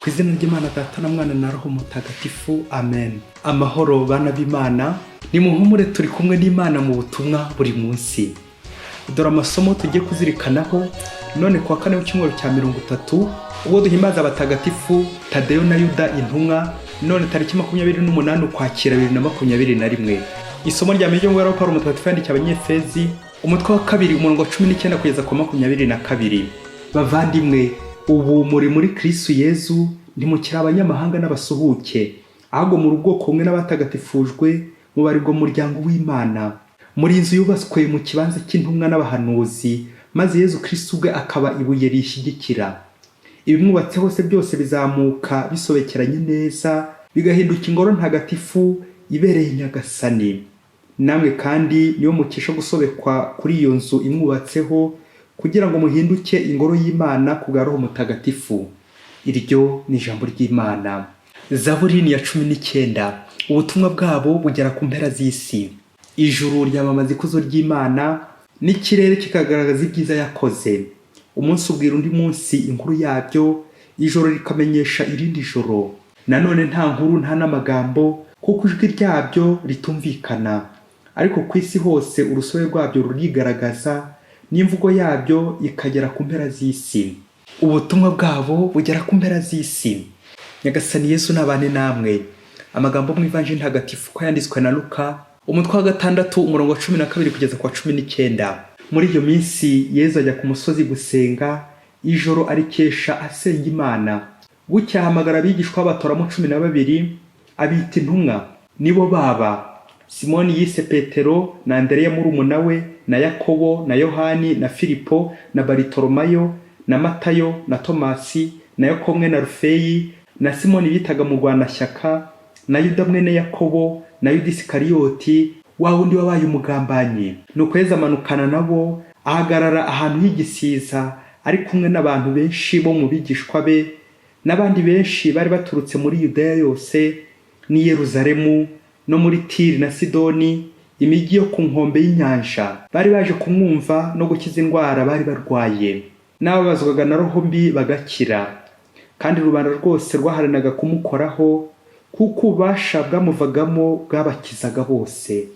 Ku izina ry'Imana Data na Mwana na Roho Mutagatifu, amen. Amahoro bana b'Imana, nimuhumure, turi kumwe n'Imana mu butumwa buri munsi. Dore amasomo tugiye kuzirikanaho none kuwa kane w'icyumweru cya 30, ubwo duhimbaza abatagatifu Tadeyo na Yuda intumwa, none tariki 28 Ukwakira 2021. Isomo rya mbere ryo Pawulo Mutagatifu yandikiye Abanyefezi, umutwe wa kabiri, umurongo wa 19 kugeza ku wa 22. Bavandimwe, ubu muri muri Kristu Yezu, ntimukiri abanyamahanga n'abasuhuke, ahubwo muri ubwoko bumwe n'abatagatifujwe, mubarirwa mu muryango w'Imana. Muri inzu yubatswe mu kibanza cy'intumwa n'abahanuzi, maze Yezu Kristu ubwe akaba ibuye rishyigikira. Ibimwubatse hose byose bizamuka bisobekeranye neza, bigahinduka ingoro ntagatifu ibereye Nyagasani. Namwe kandi niyo mukesha gusobekwa kuri iyo nzu imwubatseho, kugira ngo muhinduke ingoro y'Imana ku bwa Roho Mutagatifu. Iryo ni ijambo ry'Imana. Zaburi ni ya 19. Ubutumwa bwabo bugera ku mpera z'isi. Ijuru ryamamaza ikuzo ry'Imana, n'ikirere kikagaragaza ibyiza yakoze. Umunsi ubwira undi munsi inkuru yabyo, ijoro rikamenyesha irindi joro. Nanone nta nkuru nta n'amagambo, kuko ijwi ryabyo ritumvikana. Ariko ku isi hose urusobe rwabyo rurigaragaza, n'imvugo yabyo ikagera ku mpera z'isi. Ubutumwa bwabo bugera ku mpera z'isi. Nyagasani Yesu nabane namwe. Amagambo mu Ivanjiri ntagatifu ko yanditswe na Luka, umutwe wa gatandatu, umurongo wa 12 kugeza ku wa 19. Muri iyo minsi Yezu ajya ku musozi gusenga, ijoro arikesha asenga Imana. Bucya ahamagara abigishwa, batoramo 12, abita intumwa. Nibo baba: Simoni yise Petero, na Andereya murumuna we, na Yakobo na Yohani na Filipo na Baritolomayo na Matayo na Tomasi na Yakobo mwene Alufeyi na Simoni bitaga Murwanashyaka na Yuda mwene Yakobo na Yuda Isikariyoti, wa wundi wabaye umugambanyi. Nuko Yezu amanukana nabo, ahagarara ahantu h'igisiza, ari kumwe n'abantu benshi bo mu bigishwa be n'abandi benshi bari baturutse muri Yudeya yose n'i Yeruzalemu no muri Tiri na Sidoni, imijyi yo ku nkombe y'inyanja. Bari baje kumwumva no gukiza indwara bari barwaye, n'ababazwaga na roho mbi bagakira. Kandi rubanda rwose rwaharanaga kumukoraho, kuko ububasha bwamuvagamo bwabakizaga bose.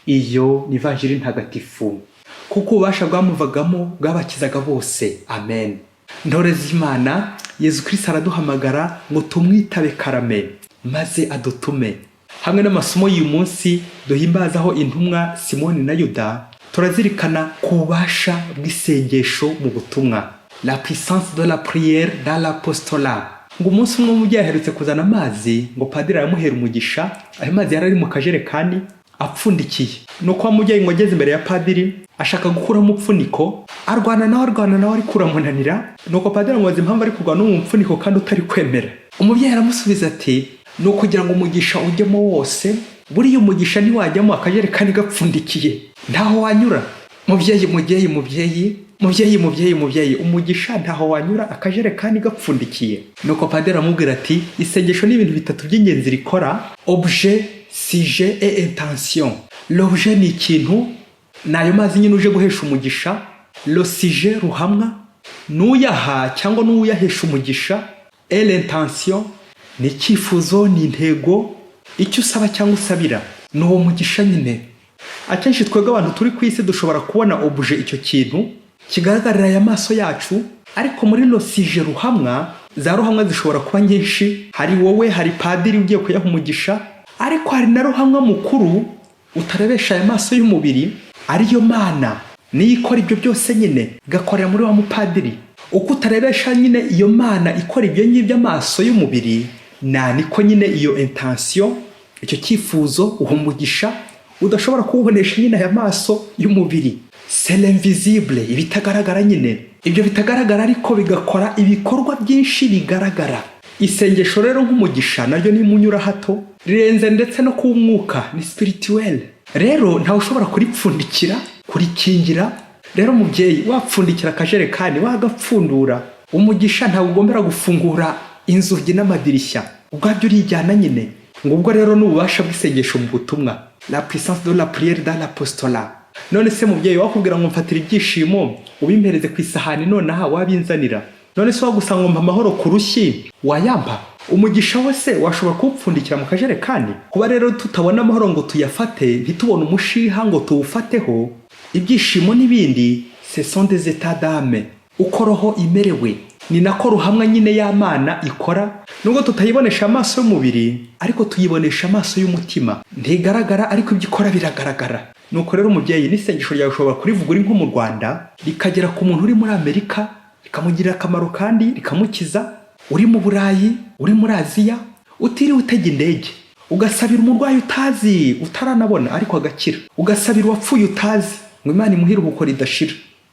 Iyo ni Ivanjiri ntagatifu. Kuko ububasha bwamuvagamo bwabakizaga bose. Amen. Ntore z'Imana, Yezu Kristo araduhamagara ngo tumwitabe karame, maze adutume. Hamwe n'amasomo y'uyu munsi duhimbazaho intumwa Simoni na Yuda, turazirikana ku bubasha bw'isengesho mu butumwa, la puissance de la prière dans l'apostolat. Ngo umunsi umwe umubyeyi aherutse kuzana amazi, ngo padiri aramuhera umugisha. Ayo mazi yari ari mu kajerekani apfundikiye. Nuko wa mubyeyi ngo ageze imbere ya padiri, ashaka gukuramo umupfuniko, arwana nawe, arwana nawe, ariko uramunanira. Nuko padiri amubaza impamvu ari kurwana n'uwo mupfuniko kandi utari kwemera. Umubyeyi aramusubiza ati: "Ni ukugira ngo umugisha ujyemo wose. Buriya umugisha ntiwajyamo akajerekani gapfundikiye, ntaho wanyura." Mubyeyi, mubyeyi, mubyeyi, mubyeyi, mubyeyi, mubyeyi, umugisha ntaho wanyura akajerekani gapfundikiye. Nuko padiri aramubwira ati: "Isengesho ni ibintu bitatu by'ingenzi rikora: objet, sujet et intention. L'objet ni ikintu, ni ayo mazi nyine uje guhesha umugisha. Le sujet, ruhamwa, n'uyaha cyangwa n'uyahesha umugisha. Et l'intention ni icyifuzo, ni intego, icyo usaba cyangwa usabira ni uwo mugisha nyine." Akenshi twebwe abantu turi ku isi dushobora kubona objet, icyo kintu kigaragarira aya maso yacu, ariko muri le sujet, ruhamwa, za ruhamwa zishobora kuba nyinshi. Hari wowe, hari padiri ugiye kuyaha umugisha, ariko hari na ruhamwa mukuru utarebesha aya maso y'umubiri, ariyo Mana. Niyo ikora ibyo byose nyine, igakorera muri wa mupadiri. Uko utarebesha nyine iyo Mana ikora ibyo ngibyo amaso y'umubiri, na niko nyine iyo intention, icyo cyifuzo, uwo mugisha udashobora kuwubonesha nyine aya maso y'umubiri. C'est l'invisible, ibitagaragara nyine. Ibyo bitagaragara ariko bigakora ibikorwa byinshi bigaragara. Isengesho rero nk'umugisha naryo ni munyura hato, rirenze ndetse no kuba umwuka, ni spirituel. Rero ntawe ushobora kuripfundikira, kurikingira. Rero mubyeyi, wapfundikira akajerekani, wagapfundura, umugisha ntabwo ugombera gufungura inzugi n'amadirishya, ubwabyo urijyana nyine. Ngubwo rero ni ububasha bw'isengesho mu butumwa, la puissance de la prière dans l'apostolat. None se mubyeyi, wakubwira ngo mfatira ibyishimo ubimpereze ku isahani nonaha, wabinzanira? None se wagusanga ngo mpa amahoro ku rushyi, wayampa? Umugisha we se washobora kuwupfundikira mu kajerekani? Kuba rero tutabona amahoro ngo tuyafate, ntitubone umushiha ngo tuwufateho, ibyishimo n'ibindi, ce sont des états d'âme, uko roho imerewe. Ni nako ruhamwa nyine y'Amana ikora. Nubwo tutayibonesha amaso y'umubiri, ariko tuyibonesha amaso y'umutima. Ntigaragara, ariko ibyo ikora biragaragara. Nuko rero umubyeyi, n'isengesho ryawe ushobora kurivuga uri nko mu Rwanda, rikagera ku muntu uri muri Amerika, rikamugirira akamaro kandi rikamukiza, uri mu Burayi, uri muri Aziya, utiriwe utega indege, ugasabira umurwayi utazi, utaranabona, ariko agakira, ugasabira uwapfuye utazi ngo Imana imuhe iruhuko ridashira,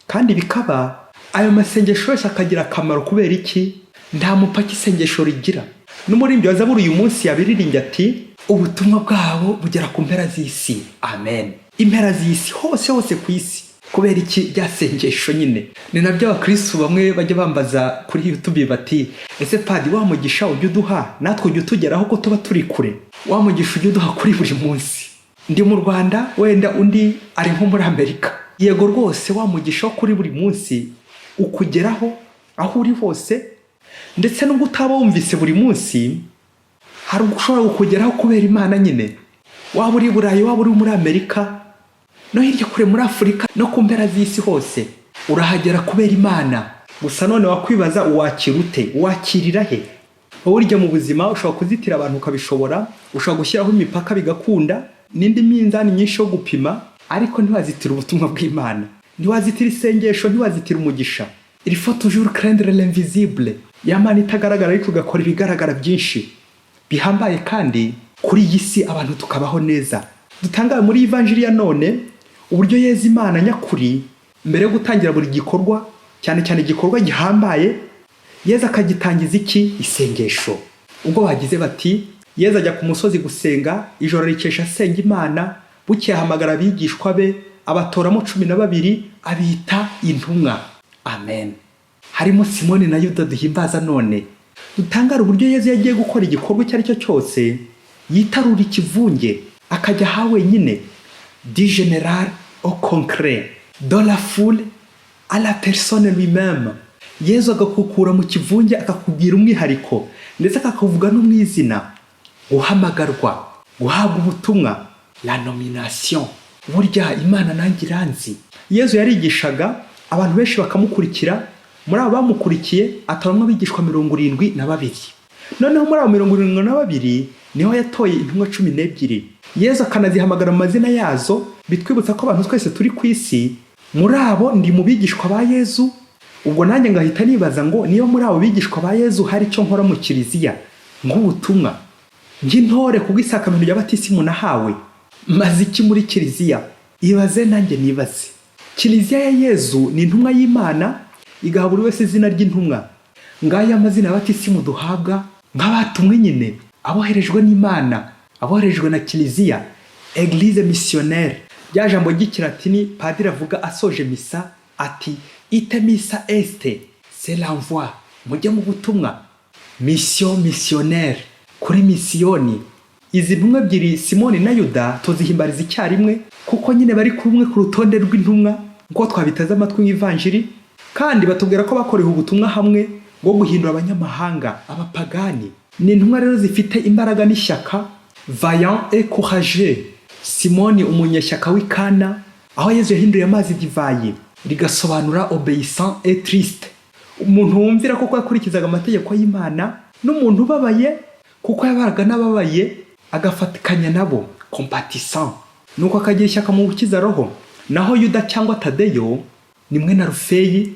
kandi bikaba. Ayo masengesho yose akagira akamaro. Kubera iki? Nta mupaka isengesho rigira. N'umuririmbyi wa Zaburi uyu munsi yabiririmbye ati: "Ubutumwa bwabo bugera ku mpera z'isi." Amen. Impera z'isi, hose hose ku isi. Kubera iki? Rya sengesho nyine. Ni nabyo abakristu bamwe bajya bambaza kuri YouTube bati: "Ese padi, wa mugisha ujya uduha natwe ujya utugeraho, ko tuba turi kure? Wa mugisha ujya uduha kuri buri munsi, ndi mu Rwanda, wenda undi ari nko muri Amerika." Yego rwose, wa mugisha wo kuri buri munsi ukugeraho aho uri hose. Ndetse nubwo utaba wumvise buri munsi, hari ubwo ushobora kukugeraho kubera Imana nyine. Waba uri i Burayi, waba uri muri Amerika, no hirya kure muri Afurika, no ku mpera z'isi hose, urahagera kubera Imana gusa. None wakwibaza: wakira ute? Wakirira he? Burya mu buzima ushobora kuzitira abantu ukabishobora, ushobora gushyiraho imipaka bigakunda, n'indi minzani myinshi yo gupima, ariko ntiwazitira ubutumwa bw'Imana, ntiwazitira isengesho, ntiwazitira umugisha. Il faut toujours craindre l'invisible, ya Mana itagaragara, ariko ugakora ibigaragara byinshi bihambaye, kandi kuri iyi si abantu tukabaho neza. Dutangaye muri Ivanjiri ya none uburyo Yezu Imana nyakuri, mbere yo gutangira buri gikorwa, cyane cyane igikorwa gihambaye, Yezu akagitangiza iki? Isengesho. Ubwo bagize bati: "Yezu ajya ku musozi gusenga, ijoro rikesha asenga Imana. Bukeye ahamagara abigishwa be, abatoramo 12, abita intumwa." Amen. Harimo Simoni na Yuda duhimbaza none. Dutangara uburyo Yezu yagiye gukora igikorwa icyo ari cyo cyose, yitarura ikivunge, akajya aha wenyine. Du général au concret, de la foule à la personne lui-même. Yezu agakukura mu kivunge, akakubwira umwihariko, ndetse akakuvuga no mu izina. Guhamagarwa, guhabwa ubutumwa, la nomination. Burya Imana nanjye iranzi. Yezu yarigishaga, abantu benshi bakamukurikira. Muri abo bamukurikiye atoramo abigishwa 72. Noneho muri abo 72 niho yatoye intumwa 12. Yezu akanazihamagara mu mazina yazo, bitwibutsa ko abantu twese turi ku isi, muri abo ndi mu bigishwa ba Yezu. Ubwo nanjye ngahita nibaza ngo: niba muri abo bigishwa ba Yezu hari icyo nkora mu kiliziya nk'ubutumwa, nk'intore kubw'isakamento rya batisimu nahawe, maze iki muri kiliziya? Ibaze nanjye nibaze. Kiliziya ya Yezu ni intumwa y'Imana, igaha buri wese izina ry'intumwa. Ngaya amazina ya batisimu duhabwa nk'abatumwe nyine, aboherejwe n'Imana, aboherejwe na kiliziya, église missionnaire. Rya jambo ry'ikilatini padiri avuga asoje misa ati: "Ite, missa est", c'est l'envoi, mujye mu butumwa, mission missionnaire, kuri misiyoni. Izi ntumwa ebyiri, Simoni na Yuda, tuzihimbariza icyarimwe kuko nyine bari kumwe ku rutonde rw'intumwa, nk'uko twabiteze amatwi mu Ivanjiri, kandi batubwira ko bakorewe ubutumwa hamwe bwo guhindura abanyamahanga, abapagani. Ni intumwa rero zifite imbaraga n'ishyaka, vaillant et courageux. Simoni umunyeshyaka w'i Kana, aho Yezu yahinduye amazi divayi, rigasobanura obéissant et triste, umuntu wumvira kuko yakurikizaga amategeko y'Imana, n'umuntu ubabaye kuko yabaraga n'ababaye, agafatikanya nabo, compatissant, nuko akagira ishyaka mu gukiza roho. Naho Yuda cyangwa Tadeyo ni mwene Alufeyi,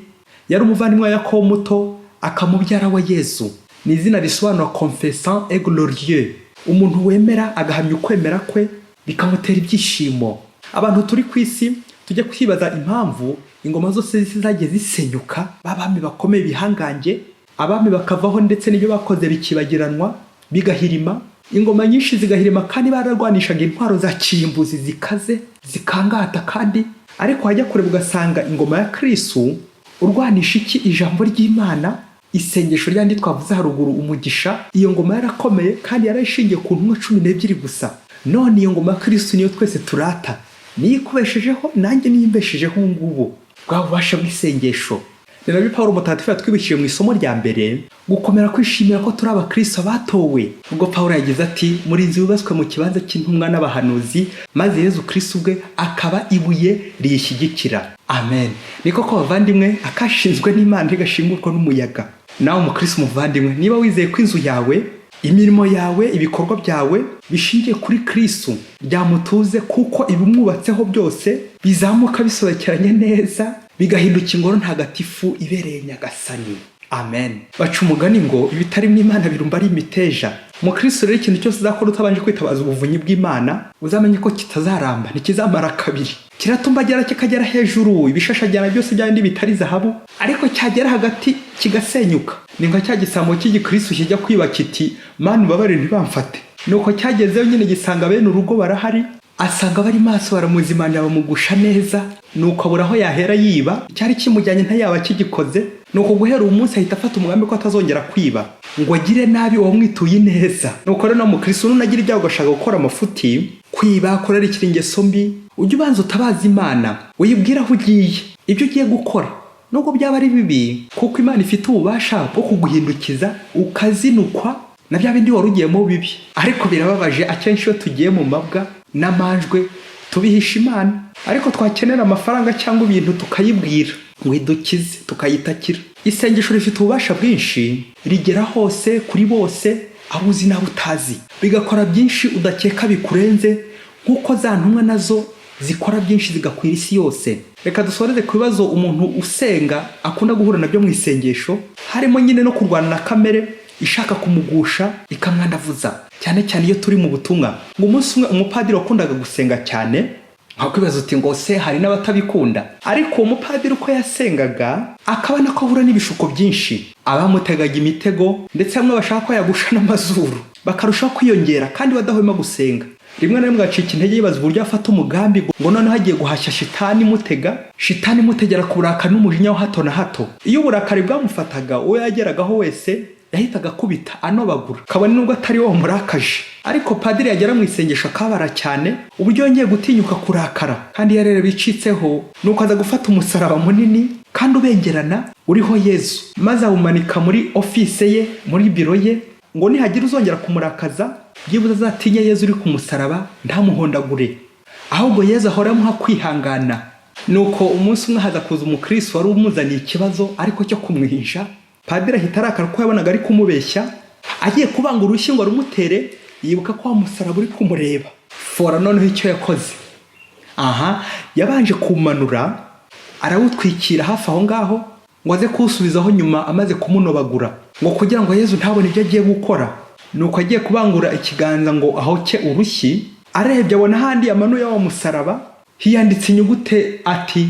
yari umuvandimwe wa Yakobo muto, akamubyara wa Yezu. Ni izina risobanura confessant et glorieux, umuntu wemera agahamya ukwemera kwe, bikamutera ibyishimo. Abantu turi ku isi tujya kwibaza impamvu ingoma zose z'isi zagiye zisenyuka, b'abami bakomeye, bihangange, abami bakavaho, ndetse n'ibyo bakoze bikibagiranwa, bigahirima, ingoma nyinshi zigahirima, kandi bararwanishaga intwaro za kirimbuzi zikaze, zikangata. Kandi ariko wajya kureba ugasanga ingoma ya Kristu urwanisha iki? Ijambo ry'Imana, isengesho ryandi twavuze haruguru, umugisha. Iyo ngoma yarakomeye kandi yarayishingiye ku ntumwa 12 gusa. None iyo ngoma ya Kristu niyo twese turata, niyo ikubeshejeho, nanjye niyo imbeshejeho. Ubu ngubu bwa bubasha bw'isengesho. Ni nabyo Pawulo Mutagatifu yatwibukije mu isomo rya mbere, gukomera kwishimira ko turi abakristo batowe. Ubwo Pawulo yagize ati: "Muri inzu yubatswe mu kibanza cy'intumwa n'abahanuzi, maze Yezu Kristo ubwe akaba ibuye riyishyigikira." Amen. Ni koko bavandimwe, akashinzwe n'Imana ntigashingurwa n'umuyaga. Nawe umukristo muvandimwe, niba wizeye ko inzu yawe, imirimo yawe, ibikorwa byawe bishingiye kuri Kristo, ryamutuze, kuko ibimwubatseho byose bizamuka bisobekeranye neza, bigahinduka ingoro ntagatifu ibereye Nyagasani. Amen. Baca umugani ngo ibitarimo Imana birumba ari imiteja. Mukristo rero, ikintu cyose uzakora utabanje kwitabaza ubuvunyi bw'Imana, uzamenye ko kitazaramba, ntikizamara kabiri. Kiratumbagera kikagera hejuru, ibishashagirana byose bya bindi bitari zahabu, ariko cyagera hagati kigasenyuka. Ni nka cya gisambo cy'igikristo kijya kwiba kiti: "Mana, ubabarire ntibamfate." Nuko cyagezeyo nyine gisanga bene urugo barahari, asanga bari maso, baramuzimanira, bamugusha neza. Nuko abura aho yahera yiba, cyari kimujyanye ntayaba kigikoze. Nuko guhera uwo munsi ahita afata umugambi ko atazongera kwiba, ngo agire nabi uwamwituye ineza. Nuko rero na mukristo, nunagira ibyago ugashaka gukora amafuti, kwiba, kurarikira ingeso mbi, ujye ubanza utabaza Imana, uyibwire aho ugiye, ibyo ugiye gukora, nubwo byaba ari bibi, kuko Imana ifite ububasha bwo kuguhindukiza ukazinukwa na bya bindi wari ugiyemo bibi. Ariko birababaje, akenshi iyo tugiye mu mabwa n'amanjwe tubihisha Imana, ariko twakenera amafaranga cyangwa ibintu tukayibwira ngo idukize, tukayitakira. Isengesho rifite ububasha bwinshi, rigera hose, kuri bose, abo uzi n'abo utazi, bigakora byinshi udakeka bikurenze, nk'uko za ntumwa nazo zikora byinshi zigakwira isi yose. Reka dusoreze ku bibazo umuntu usenga akunda guhura nabyo mu isengesho, harimo nyine no kurwana na kamere ishaka kumugusha ikamwandavuza, cyane cyane iyo turi mu butumwa. Ngo umunsi umwe umupadiri wakundaga gusenga cyane, nkakwibaza uti: "Ngo se hari n'abatabikunda?" Ariko uwo mupadiri uko yasengaga akabona ko ahura n'ibishuko byinshi, abamutegaga imitego, ndetse bamwe bashaka ko yagusha n'amazuru bakarushaho kwiyongera, kandi badahwema gusenga. Rimwe na rimwe agacika intege, yibaza uburyo afata umugambi ngo noneho agiye guhashya shitani imutega, shitani imutegera ku burakari n'umujinya wa hato na hato. Iyo uburakari bwamufataga, uwo yageragaho wese yahitaga akubita anobagura, kabone nubwo atari wo murakaje. Ariko padiri yagera mu isengesho akabara cyane uburyo yongeye gutinyuka kurakara kandi yarere bicitseho. Nuko aza gufata umusaraba munini kandi ubengerana uriho Yezu, maze awumanika muri office ye, muri biro ye, ngo nihagira uzongera kumurakaza, byibuze azatinye Yezu uri ku musaraba, ntamuhondagure, ahubwo Yezu ahora amuha kwihangana. Nuko umunsi umwe haza kuza umukristo wari umuzaniye ikibazo ariko cyo kumwihisha. Padiri ahita arakara kuko yabonaga ari kumubeshya. Agiye kubanga urushyi ngo arumutere, yibuka ko wa musaraba uri kumureba. Fora noneho icyo yakoze aha, yabanje kumanura arawutwikira hafi aho ngaho, ngo aze kuwusubizaho nyuma amaze kumunobagura, ngo kugira ngo Yezu ntabone ibyo agiye gukora. Nuko agiye kubangura ikiganza ngo ahoke urushyi, arebye abona ahandi yamanuye wa musaraba hiyanditse inyugute ati: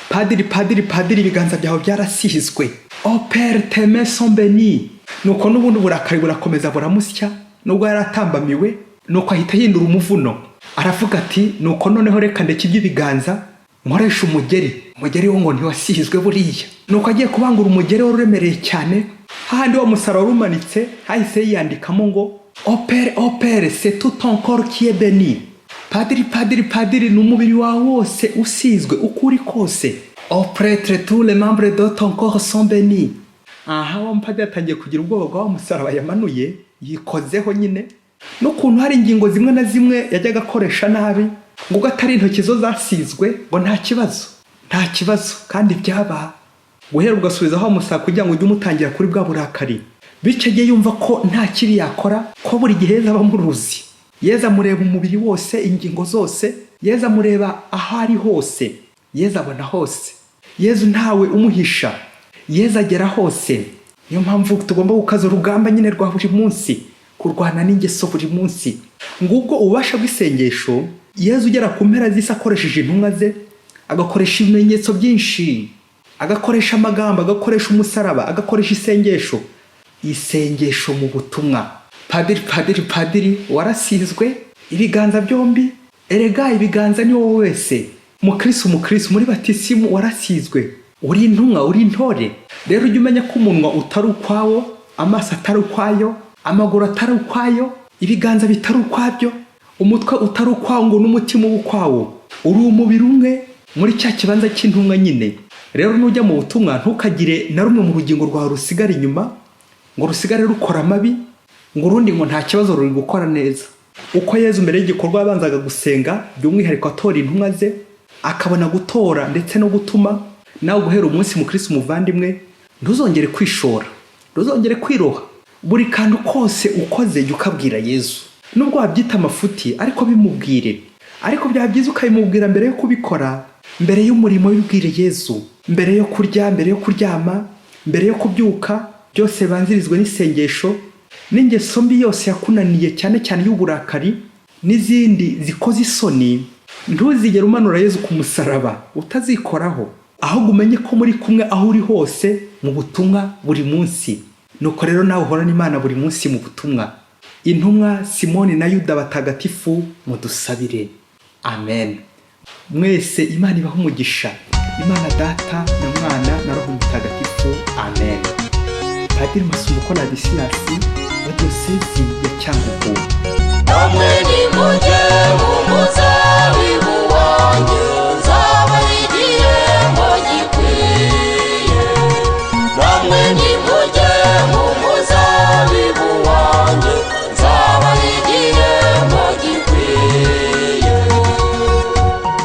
"Padiri, padiri, padiri, ibiganza byawe byarasizwe. Oh père, tes mains sont bénies." Nuko n'ubundi uburakari burakomeza buramusya nubwo yari atambamiwe. Nuko ahita ahindura umuvuno, aravuga ati: "Nuko noneho reka ndeke iby'ibiganza, nkoresha umugeri. Umugeri wo ngo ntiwasizwe buriya." Nuko agiye kubangura umugeri wari uremereye cyane, hahandi wa musaraba wari umanitse hahise yiyandikamo ngo: "Oh père, oh père, c'est tout ton corps qui est béni." Padiri, padiri, padiri, ni umubiri wawe wose usizwe uko uri kose. Oh prêtre, tous les membres de ton corps sont bénis. Aha wa mupadiri yatangiye kugira ubwoba bwa wa musaraba yamanuye yikozeho nyine, n'ukuntu hari ingingo zimwe na zimwe yajyaga akoresha nabi, ngo ubwo atari intoki zo zasizwe ngo nta kibazo, nta kibazo. Kandi byaba guhera ugasubizaho wa musaraba kugira ngo ujye umutangira kuri bwa burakari. Bityo ajye yumva ko nta kibi yakora, ko buri gihe Yezu aba amuruzi. Yezu amureba umubiri wose, ingingo zose. Yezu amureba aho ari hose. Yezu abona hose. Yezu ntawe umuhisha. Yezu agera hose. Niyo mpamvu tugomba gukaza urugamba nyine rwa buri munsi, kurwana n'ingeso buri munsi. Ngubwo ububasha bw'isengesho. Yezu ugera ku mpera z'isi akoresheje intumwa ze, agakoresha ibimenyetso byinshi, agakoresha amagambo, agakoresha umusaraba, agakoresha isengesho. Isengesho mu butumwa. Padiri, padiri, padiri, warasizwe ibiganza byombi. Erega ibiganza ni wowe wese. Mukristo, mukristo, muri batisimu warasizwe, uri intumwa, uri intore. Rero ujye umenya ko umunwa utari ukwawo, amaso atari ukwayo, amaguru atari ukwayo, ibiganza bitari ukwabyo, umutwe utari ukwawo, ngo n'umutima uba ukwawo. Uri umubiri umwe muri cya kibanza cy'intumwa nyine. Rero nujya mu butumwa, ntukagire na rumwe mu rugingo rwawe rusigara inyuma, ngo rusigare rukora amabi, ngo urundi ngo nta kibazo ruri gukora neza. Uko Yezu mbere y'igikorwa yabanzaga gusenga, by'umwihariko atora intumwa ze, akabona gutora ndetse no gutuma, nawe guhera umunsi, mukristo umuvandimwe, ntuzongere kwishora, ntuzongere kwiroha. Buri kantu kose ukoze, jya ukabwira Yezu. Nubwo wabyita amafuti, ariko bimubwire. Ariko byaba byiza ukabimubwira mbere yo kubikora. Mbere y'umurimo bibwire Yezu, mbere yo kurya, mbere yo kuryama, mbere yo kubyuka, byose bibanzirizwe n'isengesho. N'ingeso mbi yose yakunaniye, cyane cyane y'uburakari n'izindi zikoze isoni, ntuzigere umanura Yezu ku musaraba utazikoraho, ahubwo umenye ko muri kumwe aho uri hose mu butumwa buri munsi. Nuko rero nawe uhorane Imana buri munsi mu butumwa. Intumwa Simoni na Yuda batagatifu, mudusabire. Amen. Mwese Imana ibahe umugisha, Imana Data na Mwana na Roho Mutagatifu. Amen. Padiri Masumbuko Ladislas wa Diyosezi.